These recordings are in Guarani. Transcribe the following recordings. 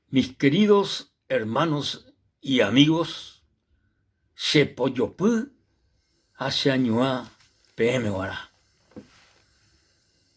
Mis queridos hermanos y amigos, che pojopy ha che añuã peẽme g̃uarã.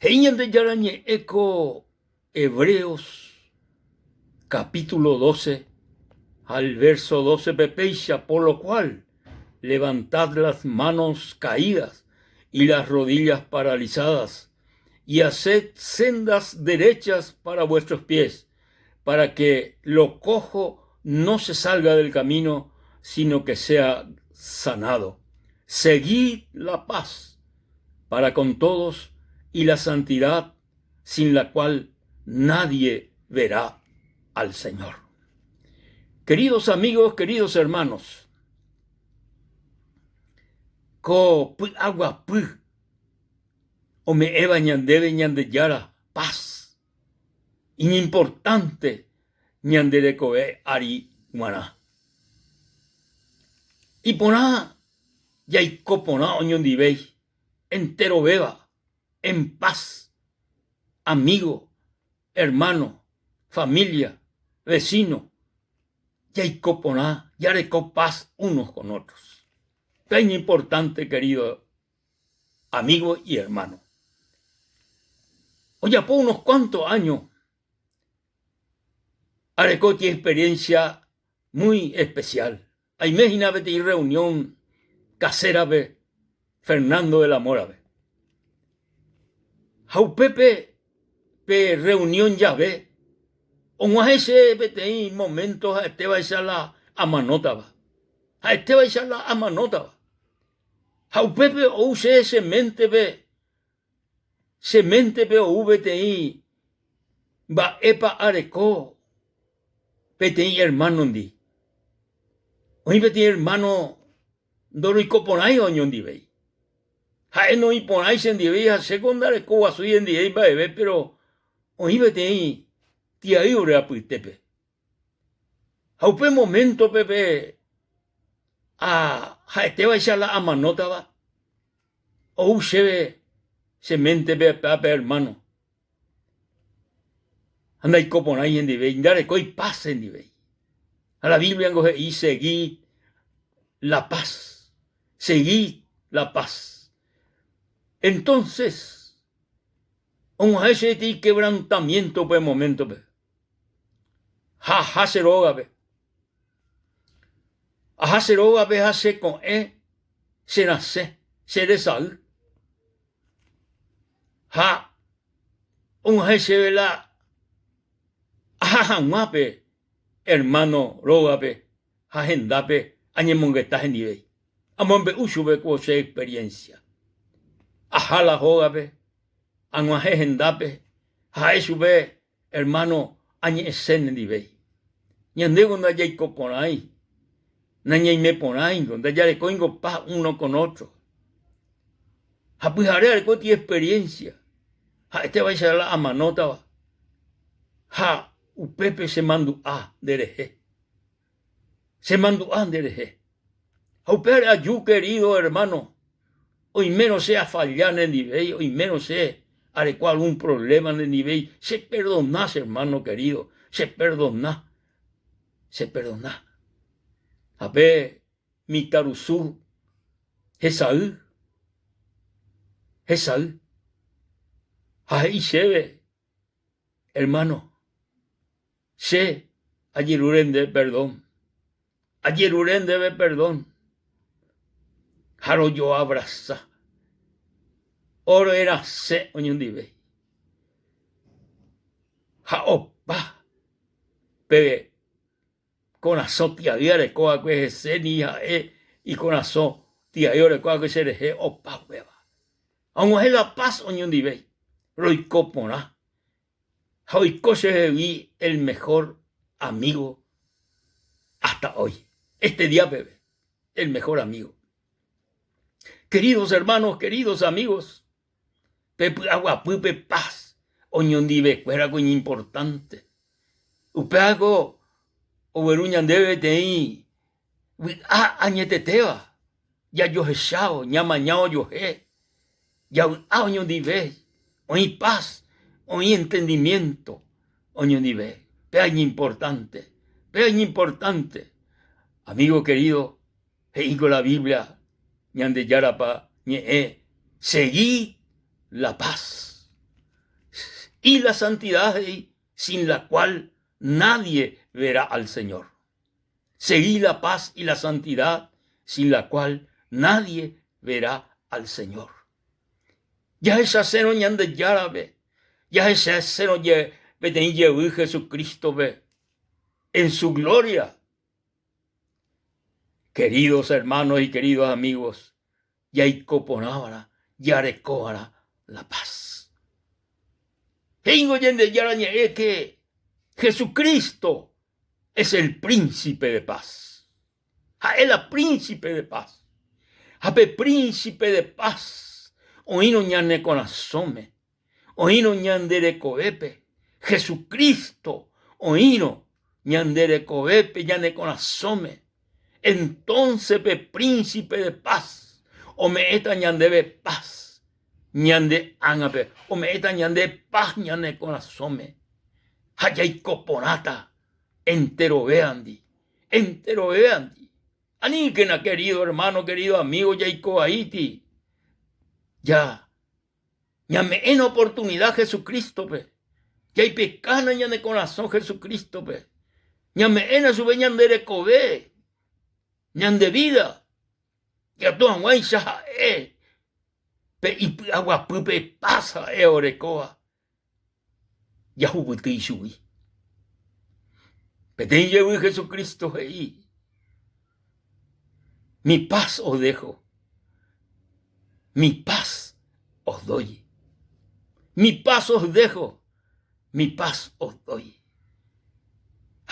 He'i Ñandejára Ñe'ẽ ko Hebreos capítulo 12 ha el verso 12-pe péicha, Por lo cual, levantad las manos caídas y las rodillas paralizadas, y haced sendas derechas para vuestros pies, para que lo cojo no se salga del camino, sino que sea sanado. Seguid la paz para con todos y la santidad, sin la cual nadie verá al Señor. Queridos amigos, queridos hermanos, ko py'aguapy ome'ẽva ñandéve Ñandejára paz iñimportánte ñande rekove ári g̃uarã. Iporã jaiko porã oñondivéi enterovéva en paz, amigo, hermano, familia, vecino, jaiko porã, jareko paz unos con otros. Pe iñimportánte querido amigo y hermano. Ojapo unos cuantos años arekóti experiencia muy especial. Aime hína peteĩ reunión casérape Fernando de la Mora-pe. Ha upépe pe reunión jave og̃uahẽ che peteĩ momento ha'etévaicha la amanótava. Ha'etévaicha la amanótava. Ha upépe ou che che méntepe, che méntepe ou peteĩ mba'épa areko peteĩ ermánondi. Oĩ peteĩ ermáno ndoroikoporãiva oñondivéi. Ha'e noĩporãi chendivéi ha chéko ndarekoguasúi hendivéi mba'eve, péro oĩ peteĩ tiay ore apytépe. Ha upe moméntope pe ha'etévaicha la amanótava, ou chéve che méntepe pe ermáno. Ha ndaikoporãi hendive, ndarekói paz hendive. Ha la Biblia ngo he'i segui la paz, segui la paz. Entonces, og̃uahẽ che peteĩ quebrantamiento upe moméntope. Ha aha che rógape. Aha che rógape ha che ko'ẽ, che rasẽ, che resay. Ha og̃uahẽ chéve la aha hag̃ua pe ermáno rógape ha hendápe añemongeta hendivéi. Amombe'u chupe ko che experiencia. Aha la hógape, ag̃uahẽ hendápe ha ha'e chupe Hermano, añe'ẽse nendivéi. Ñandévo ndajaiko porãi, nañaime porãingo, ndajarekóingo paz uno con otro. Ha pyhare arekóti experiencia, ha'etévaicha la amanótava, ha upépe chemandu'a nderehe. Chemandu'a nderehe. Ha upévare aju, querido hermano, oimérõ che afalla nendivéi, oimérõ che areko algún problema nendivéi, cheperdona che hermano querido, cheperdona, cheperdona. Ha pe mitãrusu hesay, hesay, ha he'i chéve, Hermano, che ajerure ndéve perdón, ajerure ndéve perdón ha rojoabrasa, ore rasẽ oñondive ha opa pe korasõ tia'i areko va'ekue hese ni ha'e ikorasõ tia'i oreko va'ekue cherehe opa upéva. Og̃uahẽ la paz oñondive, roiko porã ha oiko chehegui el mejor amigo hasta hoy, este día peve, el mejor amigo. Queridos hermanos, queridos amigos, pe py'aguapy, pe paz oñondivekuéra ko iñimportánte. Upévako ogueru ñandéve peteĩ vy'a añetetéva, jajohechávo, ñamaña ojohe, javy'a oñondive, oĩ paz, oĩ entendimiento oñondive. Péa iñimportánte, péa iñimportánte. Amigo querido, he'íko la Biblia Ñandejárapa ñe'ẽ, Seguid la paz y la santidad he'i, sin la cual nadie verá al Señor. Seguid la paz y la santidad, sin la cual nadie verá al Señor. Jahechasérõ Ñandejárape, jahechasérõ peteĩ jevy Jesucristo-pe en su gloria. Queridos hermanos y queridos amigos, jaiko porãva'erã, jarekova'erã la paz. He'íngo Ñandejára ñe'ẽ que Jesucristo es el príncipe de paz. Ha'e la príncipe de paz. Ha pe príncipe de paz oĩrõ ñane korasõme, oĩrõ ñande rekovépe, Jesucristo oĩrõ ñande rekovépe, ñane korasõme, entonce pe príncipe de paz ome'ẽta ñandéve paz ñande ángape, ome'ẽta ñande paz ñane korasõme ha jaiko porãta enterovéandi. Enterovéandi. Aníkena querido hermano, querido amigo jaiko vaíti. Ja ñame'ẽna oportunidad Jesucristo-pe. Jaipekána ñane korasõ Jesucristo-pe. Ñame'ẽna chupe ñande rekove, ñande vida. Ikatu hag̃uáicha ha'e pe ipy'aguapýpe paz ha'e orekóva. jahupyty ichugui. Peteĩ jevy Jesucristo he'i, Mi paz os dejo, mi paz os doy. Mi paz os dejo, mi paz os doy.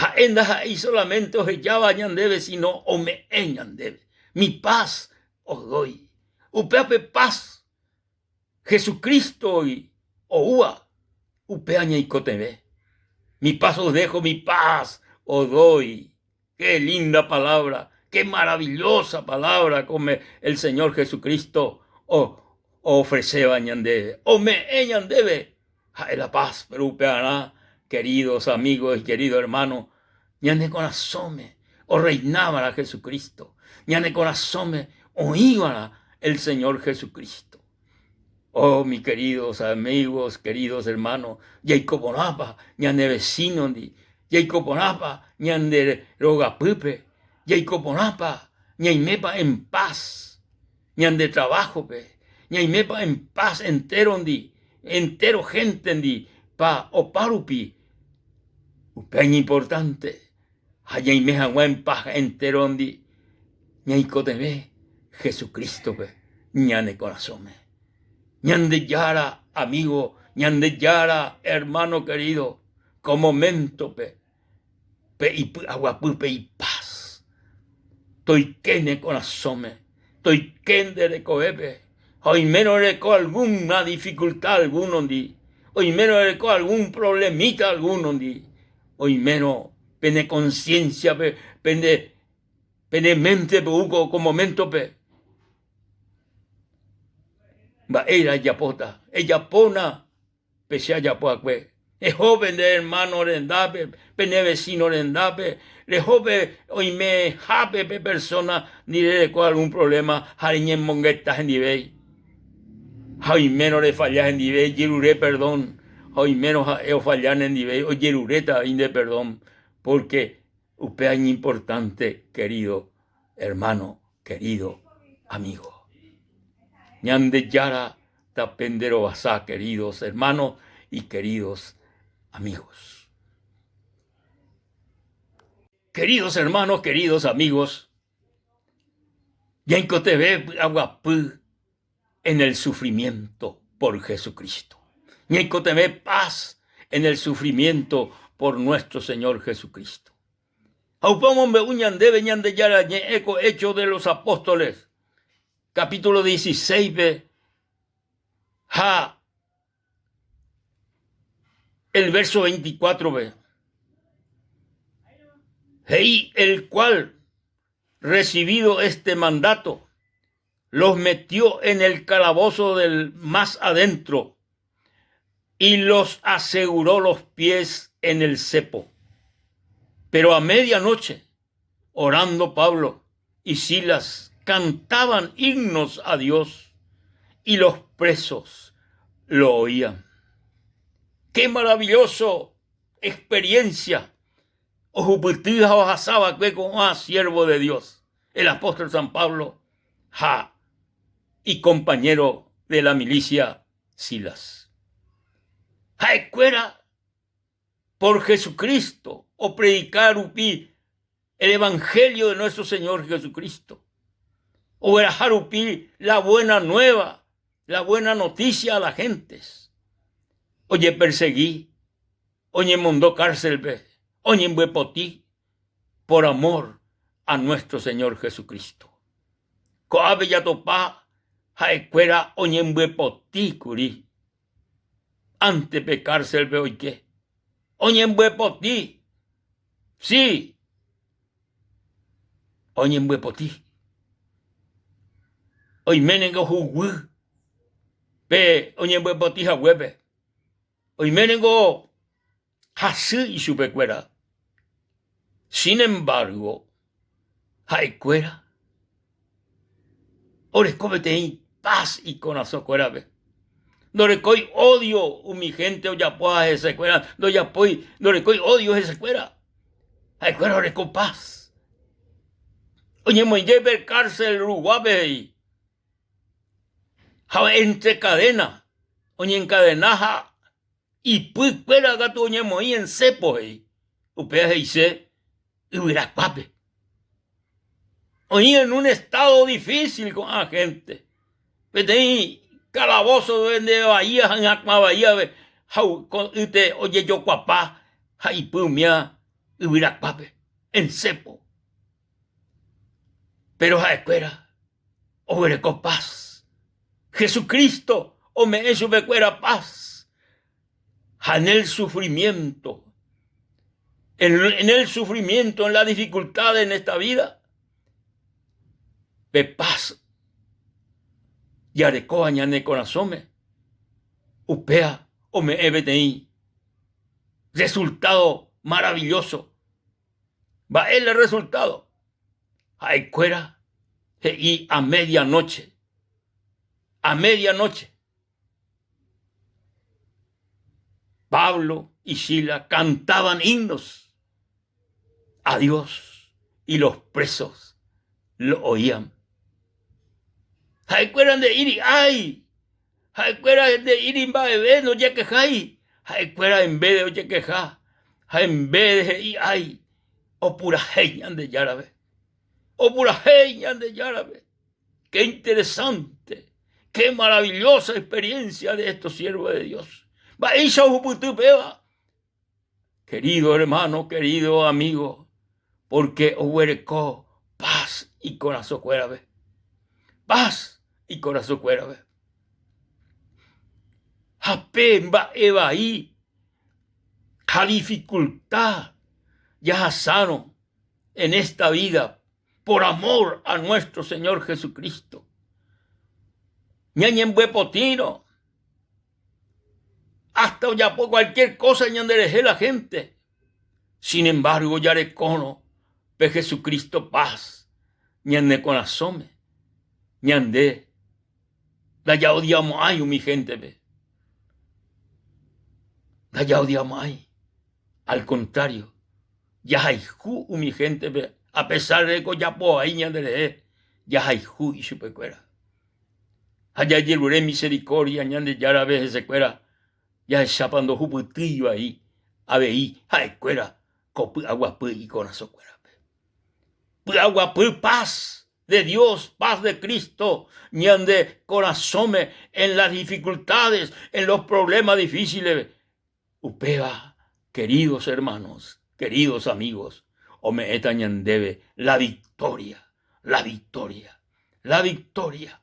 Ha'e ndaha'éi solamente ohejáva ñandéve, sino ome'ẽ ñandéve. Mi paz os doy. Upéva pe paz Jesucristo-gui oúva, upéva ñaikotevẽ. Mi paz os dejo, mi paz os doy. Qué linda palabra, qué maravillosa palabra come el Señor Jesucristo ofrecéva ñandéve. Ome'ẽ ñandéve ha'e la paz, pero upearã, queridos amigos y queridos hermanos, ñane korasõme orreinávarã Jesucristo, ñane korasõme oĩvarã el Señor Jesucristo. Oh, mis queridos amigos, queridos hermanos, jaiko porãpa ñane vecino-ndi, jaiko porãpa ñande rogapýpe, jaiko porãpa, ñaimépa en paz ñande trabajo-pe, ñaimépa en paz entero-ndi, entero gente-ndi pa opárupi. Upéva iñimportánte ha ñaime hag̃ua en paz entérondi ñaikotevẽ Jesucrístope ñane korasõme. Ñandejára amigo, Ñandejára hermano querido, ko moméntope pe ipy'aguapy, pe ipaz toike ne korasõme, toike nde rekovépe ha oimérõ ereko algúna dificultad algúnondi, oimérõ ereko algún problemita algúnondi, oimérõ pene conciencia-pe, pende pene mente-pe ou ko momento-pe, mba'éira ejapóta? Ejapóna pe che ajapo akue. Eho pende hermano rendápe, pene vecino rendápe, reho pe oimehápe pe persona ni rereko algún problema ha reñemongeta hendivéi. Ha oimérõ refalla hendive ejerure perdón, ha oimérõ ha'e ofalla nendivéi ojeruréta avei nde perdón, porque upéva iñimportánte querido hermano, querido amigo. Ñandejára tapenderovasa queridos hermanos y queridos amigos. Queridos hermanos, queridos amigos, ñaikotevẽ py'aguapy en el sufrimiento por Jesucristo. Ñaikotevẽ paz en el sufrimiento por nuestro Señor Jesucristo. Ha upe omombe'u ñandéve Ñandejára ñe'ẽ ko Hechos de los Apóstoles, capítulo 16-pe, ha el verso 24-pe. He'i, el cual, recibido este mandato, los metió en el calabozo del más adentro y los aseguró los pies en el cepo. Pero a medianoche, orando Pablo y Silas cantaban himnos a Dios y los presos lo oían. ¡Qué maravilloso experiencia ohupyty ha ohasa va'ekue ko'ã siervo de Dios, el apóstol San Pablo ha icompañero de la milicia Silas. Ha'ekuéra por Jesucristo opredika rupi el Evangelio de nuestro Señor Jesucristo. Ogueraha rupi la buena nueva, la buena noticia a la gentes. Ojepersegui, oñemondo cárcel-pe, oñembyepoti por amor a nuestro Señor Jesucristo. Ko'ápe jatopa ha'ekuéra oñembyepoti kuri ante pe cárcel-pe oike. Oñembyepoti, sí, oñembyepoti. Oime ningo huguy pe oñembyepoti haguépe. Oime ningo hasy ichupekuéra. Sin embargo, ha'ekuéra oreko peteĩ paz ikorasõkuérape. Ndorekói odio umi hénte ojapóva hesekuéra, ndojapói, ndorekói odio hesekuéra. Ha'ekuéra oreko paz. Oñemoinge pe cárcel ruguápe he'i. Ha entre cadena, oñencadena ha ipy kuéra katu oñemoĩ en cepo he'i. Upéva he'ise yvyrakuápe. Oĩ en un estado difícil ko'ã gente. Peteĩ calabozo nde vaía ha hyakuã vaíape ha ko'ýte ojejokuapa ha ipy umía yvyrakuápe en cepo. Péro ha'ekuéra oguereko paz. Jesucristo ome'ẽ chupekuéra paz. Ha en el sufrimiento, en el sufrimiento, en la dificultad en esta vida, pe paz jarekóva ñane korasõme, upéva ome'ẽ peteĩ resultado maravilloso. Mba'e la resultado? Ha'ekuéra he'i a medianoche, a medianoche, Pablo y Sila cantaban himnos a Dios y los presos lo oían. Ha'ekuéra nde'íri ái, ha'ekuéra nde'íri mba'eve ndojekejái, ha'ekuéra en vez de ojekeja ha en vez de he'i ái, opurahéi Ñandejárape, opurahéi Ñandejárape. Qué interesante, qué maravillosa experiencia de estos siervos de Dios. Mba'éicha ohupyty péva? Querido hermano, querido amigo, porque oguereko paz ikorasõkuérape. Paz ikorasõkuérape. Ha pe mba'e vai ha dificultad jahasárõ en esta vida por amor a nuestro Señor Jesucristo. Ñañembyepotĩrõ hasta ojapo cualquier cosa ñanderehe la gente. Sin embargo, jarekórõ pe Jesucristo paz ñane korasõme, ñande ndajaodiamo'ãi umi héntepe. Ndajaodiamo'ãi. Al contrario, jahayhu umi héntepe a pesar de ko ojapo vai ñanderehe, jahayhu ichupekuéra. Ha jajerure misericordia Ñandejárape hesekuéra, jahechápa ndohupytýi vai avei ha'ekuéra ko py'aguapy ikorasõkuérape. Py'aguapy paz de Dios, paz de Cristo ñande korasõme en las dificultades, en los problemas difíciles. Upéva, queridos hermanos, queridos amigos, ome'ẽta ñandéve la victoria, la victoria, la victoria.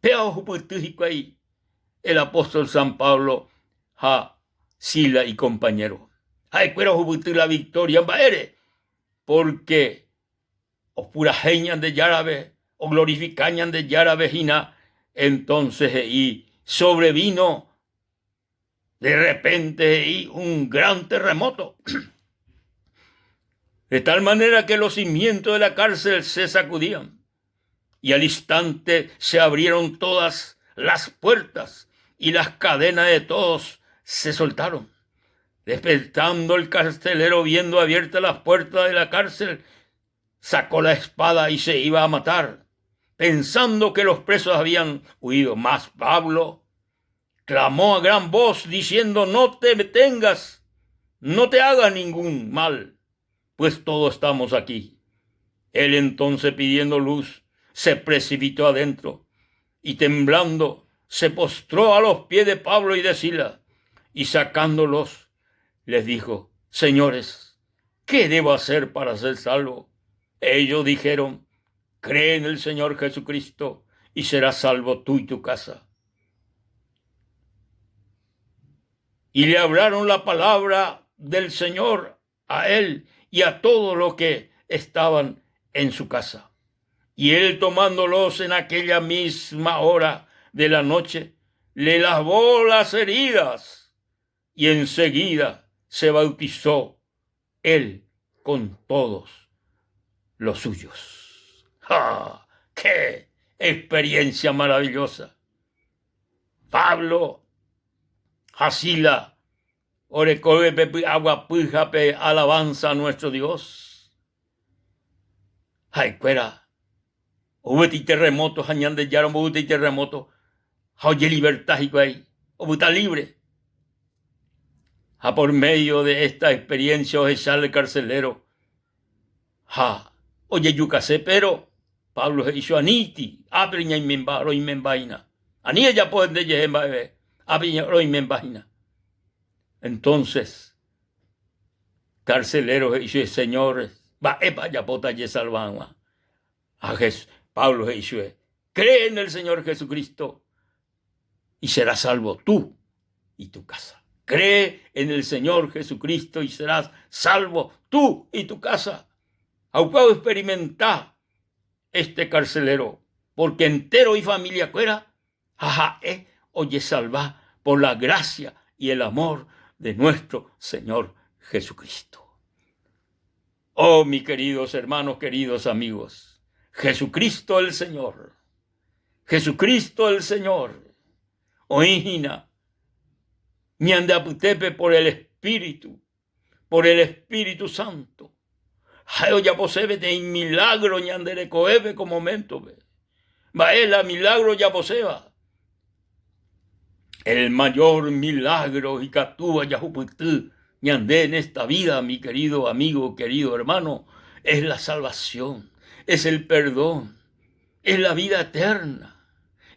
Péva ohupyty hikuái el apóstol San Pablo ha Sila ikompañéro. Ha'ekuéra ohupyty la victoria mba'ére? Pórke opurahéi Ñandejárape, oglorifika Ñandejárape hína, entonces he'i sobrevino De repente he'i un gran terremoto. De tal manera que los cimientos de la cárcel se sacudían y al instante se abrieron todas las puertas y las cadenas de todos se soltaron. Despertando el carcelero viendo abiertas las puertas de la cárcel, sacó la espada y se iba a matar, pensando que los presos habían huido. Mas Pablo clamó a gran voz diciendo, no te detengas, no te hagas ningún mal, pues todos estamos aquí. Él entonces pidiendo luz, se precipitó adentro y temblando se postró a los pies de Pablo y de Sila y sacándolos les dijo, Señores, ¿qué debo hacer para ser salvo? Ellos dijeron, Cree en el Señor Jesucristo y serás salvo tú y tu casa. Y le hablaron la palabra del Señor a él y a todos los que estaban en su casa. Y él tomándolos en aquella misma hora de la noche, le lavó las heridas y enseguida se bautizó él con todos los suyos. ¡Ja! ¡Qué experiencia maravillosa! Pablo ha Sila orekove pe py'aguapy ha pe alabanza a nuestro Dios. Ha'ekuéra ovy'aite terremoto ha Ñandejára ombovy'aite terremoto ha ojeliberta hikuái, opyta libre. Ha por medio de esta experiencia ohecha el carcelero ha ojejukase, pero Pablo he'i chupe, Aníti, ápe ñaimemba, roimemba hína. Ani ejapo ndejehe mba'eve, ápe roimemba hína. Entonces, carcelero he'i chupe, Señores, mba'épa ajapóta ajesalva hag̃ua? Ha Pablo he'i chupe, Cree en el Señor Jesucristo y serás salvo tú y tu casa. Cree en el Señor Jesucristo y serás salvo tú y tu casa. Ha upéva oexperimenta este carcelero, porque entero ifamiliakuéra ha ha'e ojesalva por la gracia y el amor de nuestro Señor Jesucristo. Oh, mis queridos hermanos, queridos amigos, Jesucristo el Señor, Jesucristo el Señor, oĩ hína ñande apytépe por el Espíritu, por el Espíritu Santo. Ha'e ojapose peteĩ milagro ñande rekovépe ko moméntope. Mba'e la milagro ojaposéva? El mayor milagro ikatúva jahupyty ñande en esta vida, mi querido amigo, querido hermano, es la salvación, es el perdón, es la vida eterna,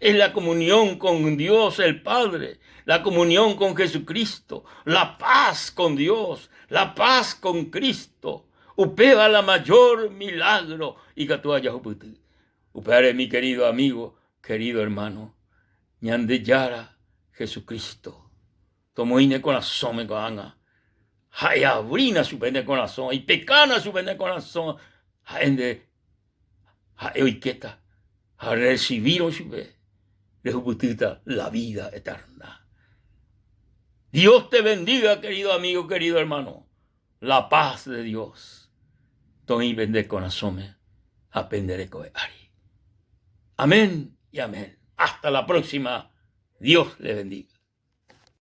es la comunión con Dios el Padre, la comunión con Jesucristo, la paz con Dios, la paz con Cristo. Upéva la mayor milagro ikatúva jahupyty. Upévare mi querido amigo, querido hermano, Ñandejára Jesucristo tomoĩ ne korasõme ko'ág̃a, ha eavrína chupe ne korasõ, eipekána chupe ne korasõ, ha'e nde, ha'e oikéta ha rerresivírõ chupe, rehupytýta la vida eterna. Dios te bendiga, querido amigo, querido hermano. La paz de Dios toĩ pende korasõme ha pende rekove ári. Amén y amén. Hasta la próxima. Dios le bendiga.